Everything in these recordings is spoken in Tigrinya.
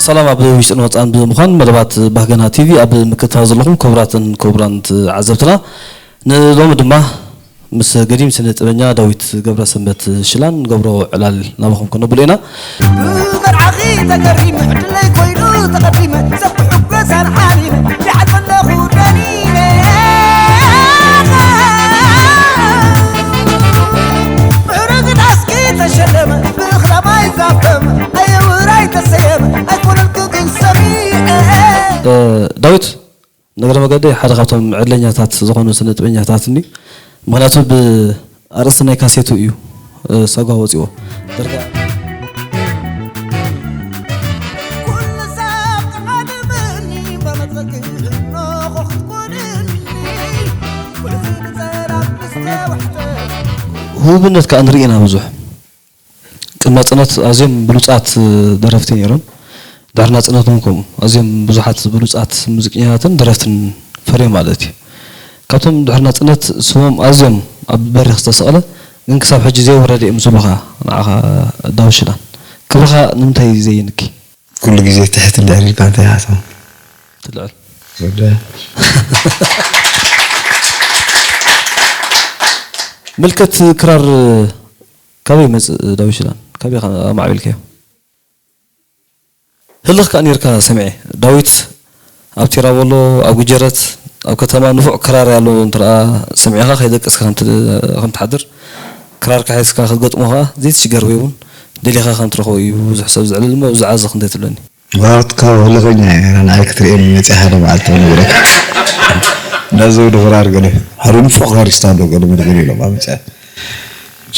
ሰላም፣ ኣብ ውሽጥን ወፃእን ብምዃን መደባት ባህገና ቲቪ ኣብ ምክትታል ዘለኹም ክቡራትን ክቡራን ተዓዘብትና፣ ንሎሚ ድማ ምስ ገዲም ስነ ጥበኛ ዳዊት ገብረሰንበት ሽላን ገብሮ ዕላል ናባኹም ከነብሎ ኢና። ብመርዓኺ ተገሪመ፣ ዕድለይ ኮይኑ ተቐዲመ፣ ሰብ ክሕጎስ ኣልዓሊመ፣ ይሓት ዘለኹ ደሊለ። ብርግድ ኣስኪ ተሸለመ፣ ብኽላማይ ዛፍተመ፣ ኣየውራይ ተሰየመ፣ ኣይኮነልኩ ግን ሰሚዐ። እ፣ ዳዊት፣ ነገረ መገደይ ሓደ ካብቶም ዕድለኛታት ዝኾኑ ስነ ጥበኛታት እኒ። ምኽንያቱ ብኣርእስቲ ናይ ካሴቱ እዩ፣ እ፣ ሰጓ ወፂዎ። ደርጋ ኩሉ ሰብ ክቐድመኒ በመጸግዕ እንሆ ክትኮንኒ። ኩሉ ዝግበር ኣብ ምስተውሕጠ። ህቡብነት ከዓ ንርኢ ኢና ብዙሕ። ቅድሚ ናጽነት ኣዝዮም ብሉጻት ደረፍቲ ነይሮም። ድሕሪ ናጽነት እውን ከምኡ ኣዝዮም ብዙሓት ብሉጻት ሙዚቀኛታትን ደረፍትን ፈርዮም ማለት እዩ። ካብቶም ድሕሪ ናጽነት ስሞም ኣዝዮም ኣብ በሪኽ ዝተሰቕለ ግን ክሳብ ሕጂ ዘይወረደ እዮም ዝብሉኻ ንዓኻ ዳዊት ሽላን። ክብርኻ ንምንታይ ዘይንኪ? ኩሉ ግዜ ትሕት እንድሕር ኢልካ እንታይ ይሓስቡ? ትልዕል። ወደ ምልከት ክራር ካበይ ይመጽእ ዳዊት ሽላን? ካበይ ኢኻ ኣማዕቢልካዮ? ህልኽ ከኣ ኔርካ ሰሚዐ። ዳዊት ኣብ ቲራቦሎ፣ ኣብ ጉጀረት፣ ኣብ ከተማ ንፉዕ ክራር ኣሎ እንትርኣ ሰሚዕኻ ከይደቀስካ ከም ት-፣ ከም ትሓድር፣ ክራርካ ሒዝካ ክትገጥሞ ከኣ ዘይትሽገር ወይ እውን ደሊኻ ከም ትረኽቦ እዩ ብዙሕ ሰብ ዝዕልል እሞ፣ ብዛዕባ እዚ ክንደይ ትብለኒ? ዋርት ካብ ህልኸኛ እየ። ንዓይ ክትርእየኒ መጺኣ ሓደ መዓልቲ ክነግረካ። እንዳ ዘውዲ ክራር ገለ፣ ሓደ ንፉዕ ክራሪስታ ኣሎ ገለ መድገለ ኢሎም ኣመጺኣ። ሕጂ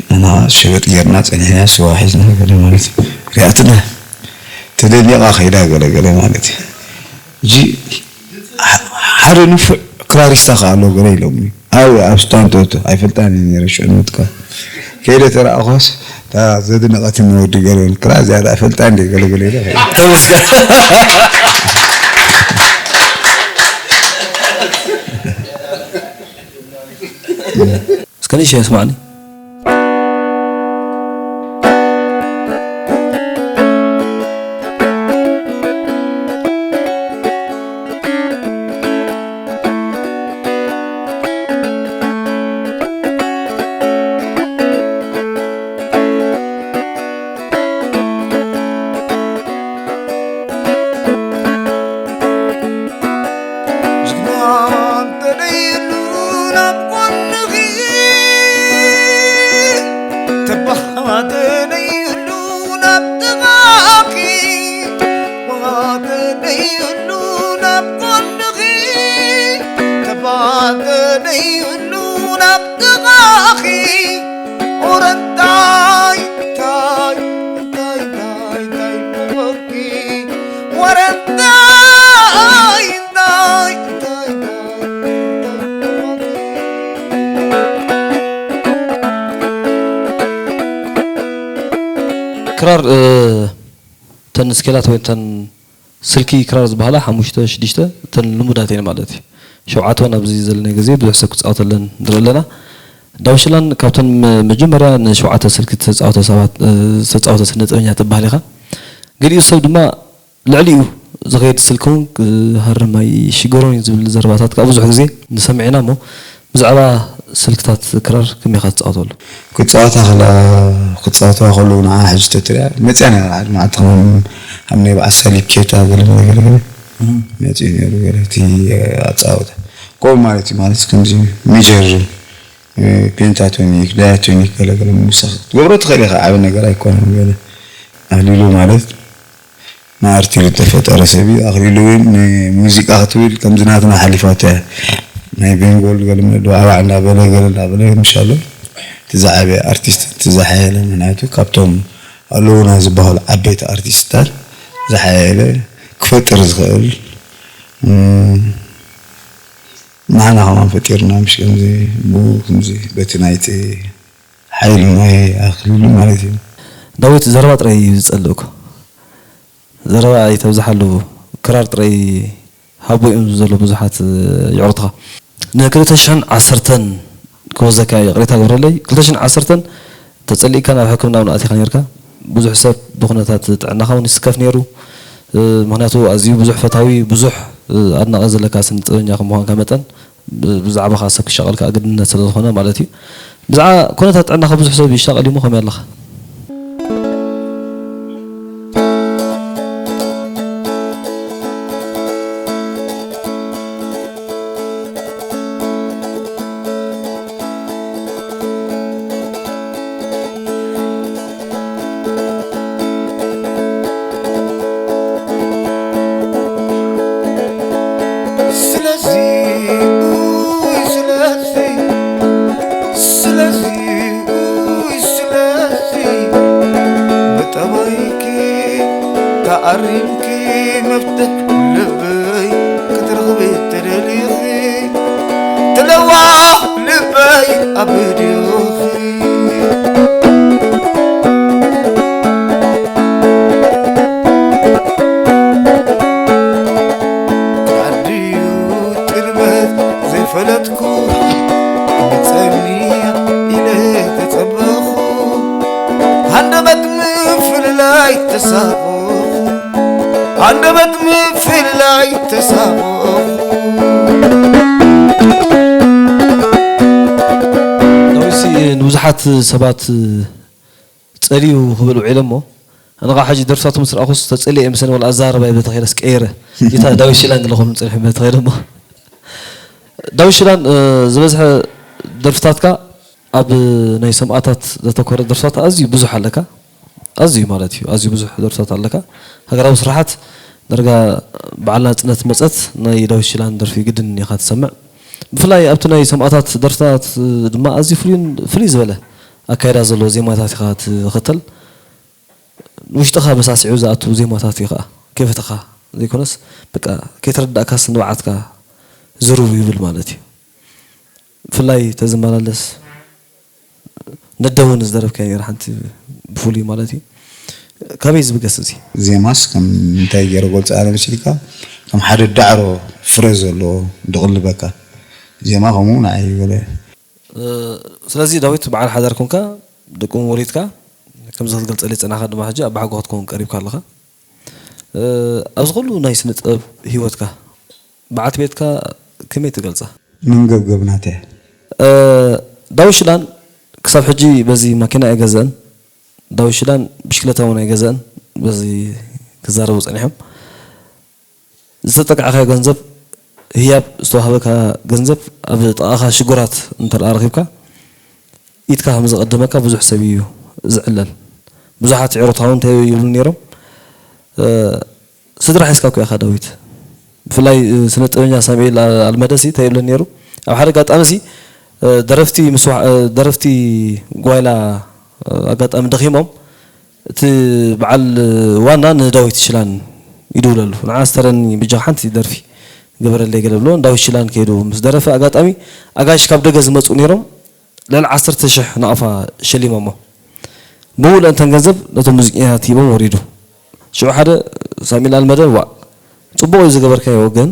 ንሕና ሸበጥ ጌርና ጸኒሕና ስዋ ሒዝና ገለ ማለት እዩ። ሪኣትና ተደኒቓ ከይዳ ገለ ገለ ማለት እዩ። ሕጂ ሓደ ንፉዕ ክራሪስታ ከኣ ኣሎ ገለ ኢሎምኒ። ኣብ፣ ኣብ ስታንቶቶ ኣይፈልጣን እየ ነይረ ሽዑ ንምጥቃስ። ከይደ ተራእኾስ፣ እታ ዘድነቐትኒ ወዲ ገርበል ክራር እዚኣ ደኣ እፈልጣ እንድየ ገለ ገለ ኢለ። ተመስገን። እስከ ንእሽተይ ኣስማዕኒ። ክራር፣ እ፣ ተን ስኬላት ወይ ተን ስልኪ ክራር ዝበሃላ ሓሙሽተ፣ ሽዱሽተ፣ እተን ልሙዳት እየን ማለት እዩ። ሸውዓተ እውን ኣብዚ ዘለናዮ ግዜ ብዙሕ ሰብ ክጻወተለን ንርኢ ኣለና። ዳዊት ሽላን ካብተን መ-፣ መጀመርያ ንሸውዓተ ስልኪ ዝተጻወተ ሰባት፣ እ፣ ዝተጻወተ ስነ ጥበበኛ ትበሃል ኢኻ። ገሊኡ ሰብ ድማ ልዕሊኡ ዝኸይድ ስልኪ እውን ክሃርም ኣይሽገሮን እዩ ዝብል ዘረባታት ከዓ ብዙሕ ግዜ ንሰምዕ ኢና እሞ፣ ብዛዕባ ስልክታት ክራር ከመይ ኢኻ ትጻወተሉ? ክጻወታ ከላ፣ ክጻወታ ከለዉ ንዓ ሕጂ ተትሪኣ፣ መጺኣ ነይራ፣ ሓደ መዓልቲ ከም፣ ኣብ ናይ በዓል ሳሊክ ኬታ ገለ ገለ ገለ ገለ እም። መጺኡ ነይሩ ገለ እቲ ኣጻወታ። ከምኡ ማለት እዩ፣ ማለት ከምዚ ሜጀር፣ እ፣ ፔንታቶኒክ፣ ዳያቶኒክ ገለ ገለ ምውሳኽ ክትገብሮ ትኽእል ኢኻ፣ ዓቢ ነገር ኣይኮነን ገለ። ኣህሊሉ ማለት ንኣርት ኢሉ ዝተፈጠረ ሰብ እዩ። ኣኽሊሉ እውን ንሙዚቃ ክትብል ከምዚ ናትና ሓሊፋቶ እያ። ናይ ቤንጎል ገለ መለ ኣባዕ እንዳበለ ገለ እንዳበለ ምሻሎ እቲ ዝዓበየ ኣርቲስት እቲ ዝሓየለ ምክንያቱ ካብቶም ኣለዉና ዝበሃሉ ዓበይቲ ኣርቲስትታት ዝሓየለ ክፈጥር ዝኽእል ንዓና ከማን ፈጢርና ምሽ ከምዚ ብኡ ከምዚ በቲ ናይቲ ሓይሊ ናይ ኣክሊሉ ማለት እዩ። ዳዊት ዘረባ ጥራይ እዩ ዝጸልእ እኮ። ዘረባ ኣይተብዝሓሉ፣ ክራር ጥራይ ሃቦ እዮም ዘሎ ብዙሓት የዕሩትኻ። ን ክልተ ሽሕን ዓሰርተን ክወዘካ ይቕሬታ ግብረለይ፣ ክልተ ሽሕን ዓሰርተን ተጸሊእካ ናብ ሕክምና እውን ኣቲኻ ነርካ። ብዙሕ ሰብ ብኹነታት ጥዕናኻ እውን ይስከፍ ነይሩ። ምኽንያቱ ኣዝዩ ብዙሕ ፈታዊ፣ ብዙሕ ኣድናቒ ዘለካ ስነ ጥበበኛ ከም ምዃንካ መጠን ብ- ብዛዕባኻ ሰብ ክሻቐል ከዓ ግድነት ስለ ዝኾነ ማለት እዩ። ብዛዕባ ኩነታት ጥዕናኻ ብዙሕ ሰብ ይሻቐል እዩ እሞ ከመይ ኣለኻ? ስለዚ ኡይ ስለዚ ስለዚ ኡይ ስለዚ ብጠባይኪ ተኣሪምኪ መፍትሕ ልበይ ክትረኽቢ ተደሊኺ ትለዋ ልበይ ኣብ ድዮኺ ኣድዩ ጥልመት ዘይፈለጥኩ ንጸኒያ ኢለ ተጸበኹ ሃንደበት ምፍልላይ ተሳበኹ ሃንደበት ምፍልላይ ተሳበኹ ዳዊትሲ ንብዙሓት ሰባት ጸልዩ ክብል ውዒለ እሞ ኣነ ከዓ ሕጂ ደርፍታቱ ምስ ረኣኹስ ተጸልየ እየ ምሰኒ ወላ ኣዛረባ እየ በተኸይደስ ቀይረ ጌታ ዳዊት ሽላን ኣለኹም ጸኒሑ በተኸይደ እሞ ዳዊት ሽላን ዝበዝሐ ደርፍታትካ ኣብ ናይ ሰማእታት ዘተኮረ ደርፍታት ኣዝዩ ብዙሕ ኣለካ ኣዝዩ ማለት እዩ ኣዝዩ ብዙሕ ደርፍታት ኣለካ ሃገራዊ ስራሓት ደርጋ በዓል ናጽነት መጸት ናይ ዳዊት ሽላን ደርፊ ግድን ኢኻ ትሰምዕ ብፍላይ ኣብቲ ናይ ሰማእታት ደርፍታት ድማ ኣዝዩ ፍሉይን ፍልይ ዝበለ ኣካይዳ ዘለዎ ዜማታት ኢኻ ትኽተል ውሽጥኻ በሳሲዑ ዝኣቱ ዜማታት እዩ ከዓ ከይፈተኻ ዘይኮነስ በቃ ከይተረዳእካስ ንባዓትካ ዝርው ይብል ማለት እዩ ብፍላይ ተዝመላለስ ነደ እውን ዝደረፍካዮ ነይራ ሓንቲ ብፍሉይ ማለት እዩ ካበይ ዝብገስ እዚ ዜማስ ከም እንታይ ገይረ ገልፆ ኣነ መሲልካ ከም ሓደ ዳዕሮ ፍረ ዘለዎ ድቕልበካ ዜማ ከምኡ ንዓይ ይበለ ስለዚ ዳዊት በዓል ሓዳር ኮንካ ደቂ እውን ወሊድካ ከምዚ ክትገልፀለይ ዝፀናኻ ድማ ሕጂ ኣባሓጎ ክትከውን ቀሪብካ ኣለኻ ኣብዚ ኩሉ ናይ ስነ ጥበብ ሂወትካ በዓልቲ ቤትካ ከመይ ትገልፃ መንገብገብ ናተያ ዳዊት ሽላን ክሳብ ሕጂ በዚ ማኪና ኣይገዘእን ዳዊት ሽላን ብሽክለታ እውን ኣይገዘእን በዚ ክዛረቡ ፀኒሖም ዝተጠቃዕካዮ ገንዘብ ህያብ ዝተዋህበካ ገንዘብ ኣብ ጥቓኻ ሽጉራት እንተደኣ ረኺብካ ኢድካ ከም ዘቐደመካ ብዙሕ ሰብ እዩ ዝዕለል ብዙሓት ዕሮታውን እንታይ ይብሉ ነይሮም ስድራ ሒዝካ እኮ ኢኻ ዳዊት ብፍላይ ስነ ጥበበኛ ሳሙኤል ኣልመደሲ እንታይ ይብለኒ ነይሩ ኣብ ሓደ ኣጋጣሚ ሲ ደረፍቲ ምስ ደረፍቲ ጓይላ ኣጋጣሚ ደኺሞም እቲ በዓል ዋና ንዳዊት ሽላን ይድውለሉ ንዓ ስተረኒ ብጃ ሓንቲ ደርፊ ግበረለይ ገለ ብሎ ዳዊት ሽላን ከይዱ ምስ ደረፈ ኣጋጣሚ ኣጋይሽ ካብ ደገ ዝመፁ ነይሮም ልዕሊ ዓሰርተ ሽሕ ናቕፋ ሸሊሞሞ ብምሉእ እንተን ገንዘብ ነቶም ሙዚቀኛታት ሂቦም ወሪዱ ሽዑ ሓደ ሳሚል ኣልመደ ዋእ ፅቡቕ እዩ ዝገበርካዮ ግን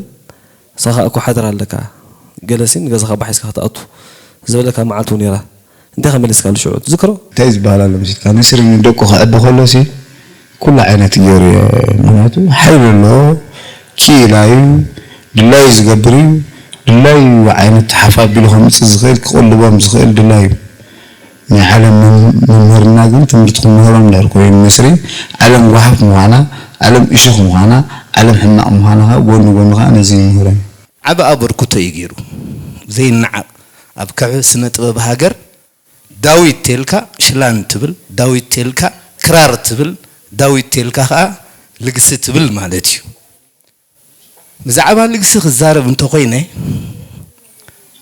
ንስኻ እኮ ሓደራ ኣለካ ገለሲ ንገዛኻ ባሕ ሒዝካ ክትኣቱ ዝበለካ መዓልቲ እውን ነይራ እንታይ ኢኻ መሊስካሉ ሽዑ ትዝክሮ እንታይ ዝበሃል ኣሎ መሲልካ ንስሪ ንደቁ ከዕቢ ከሎሲ ኩሉ ዓይነት ገይሩ እየ ምክንያቱ ሓይሊ ኣለዎ ክኢላ እዩ ድላዩ ዝገብር እዩ ድላዩ ዓይነት ሓፍ ኣቢሉ ከምፅእ ዝኽእል ክቕልቦም ዝኽእል ድላዩ ናይ ዓለም መምህርና ግን ትምህርቲ ክምህሮም ዳር ኮይኑ መስሪ ዓለም ጓሓፍ ምዃና ዓለም እሾኽ ምዃና ዓለም ሕማቕ ምዃና ከዓ ጎኒ ጎኒ ከዓ ነዚ ይምህሮም። ዓቢ ኣበርክቶ እዩ ገይሩ ዘይነዓቕ ኣብ ከዕ ስነ ጥበብ ሃገር ዳዊት ተልካ ሽላን ትብል ዳዊት ተልካ ክራር ትብል ዳዊት ተልካ ከዓ ልግሲ ትብል ማለት እዩ። ብዛዕባ ልግሲ ክዛረብ እንተኾይነ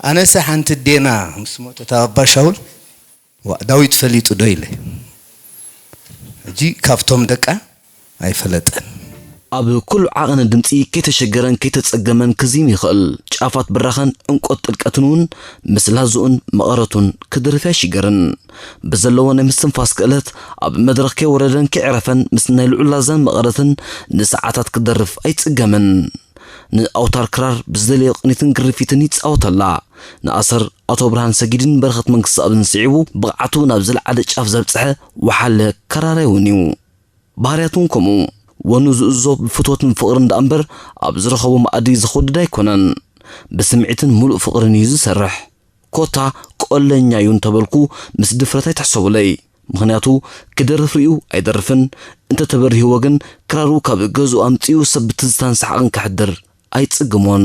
ኣነሰ ሓንቲ ዴና ምስ ሞተት ኣባ ሻውል፣ ዋ፣ ዳዊት ፈሊጡ ዶ ኢለ። ሕጂ ካብቶም ደቃ ኣይፈለጠን። ኣብ ኩሉ ዓቐነ ድምጺ ከይተሸገረን ከይተጸገመን ክዚም ይኽእል። ጫፋት ብራኸን ዕምቆት ጥልቀትን እውን ምስ ላዝኡን መቐረቱን ክድርፍ ኣይሽገርን። ብዘለዎ ናይ ምስትንፋስ ክእለት ኣብ መድረኽ ከይወረደን ከይዕረፈን ምስ ናይ ልዑል ላዛን መቐረትን ንሰዓታት ክደርፍ ኣይጽገምን። ንኣውታር ክራር ብዝደለዮ ቅኒትን ግርፊትን ይጻወተላ። ንኣሰር ኣቶ ብርሃን ሰጊድን በረኸት መንግስተኣብን ስዒቡ ብቕዓቱ ናብ ዝለዓለ ጫፍ ዘብጽሐ ወሓለ ከራራይ እውን እዩ። ባህርያቱ እውን ከምኡ። ወኑ ዝእዞ ብፍትወትን ፍቕርን ደኣ እምበር ኣብ ዝረኸቦ መኣዲ ዝኽወድድ ኣይኮነን። ብስምዒትን ምሉእ ፍቕርን እዩ ዝሰርሕ። ኮታ ቆለኛ እዩ እንተበልኩ ምስ ድፍረት ኣይትሕሰቡለይ። ምኽንያቱ ክደርፍ ርእዩ ኣይደርፍን፣ እንተተበሪህዎ ግን ክራሩ ካብ ገዝኡ ኣምጺኡ ሰብ ብትዝታን ሰሓቕን ከሕድር ኣይጽግሞን።